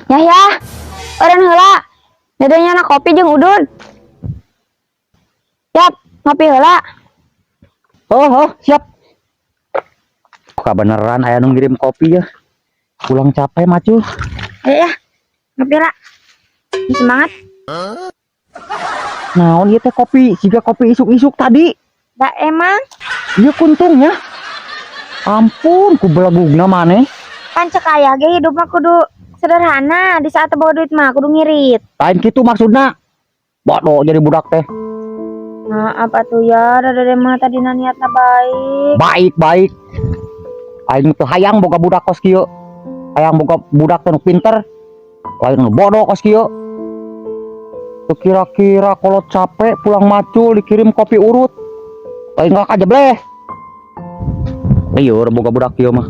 Ya ya. Eureun heula. Dede nyandak kopi jeung udud. Siap, ngopi heula. Oh, siap. Kabeneran aya nu ngirim kopi ya. Pulang capek macul. Ayo ya. Ngopi heula. Semangat. Naon ieu teh kopi, siga kopi isuk-isuk tadi. Da emang. Ieu kuntungnya. Ampun, ku belegugna maneh. Pan cek ayah ge hidup mah kudu sederhana, di saat bawa duit mah kudu ngirit. Lain kitu maksudna. Bodoh jadi budak teh. Nah, apa tuh ya, da dede mah tadi niatna baik. Baik, baik. Aing teu hayang boga budak kos kieu. Hayang boga budak teh nu pinter. Lain nu bodoh kos kieu. Teu kira-kira kalau capek pulang macul dikirim kopi urut. Lain nggak kajebleh. Lieur boga budak kieu mah.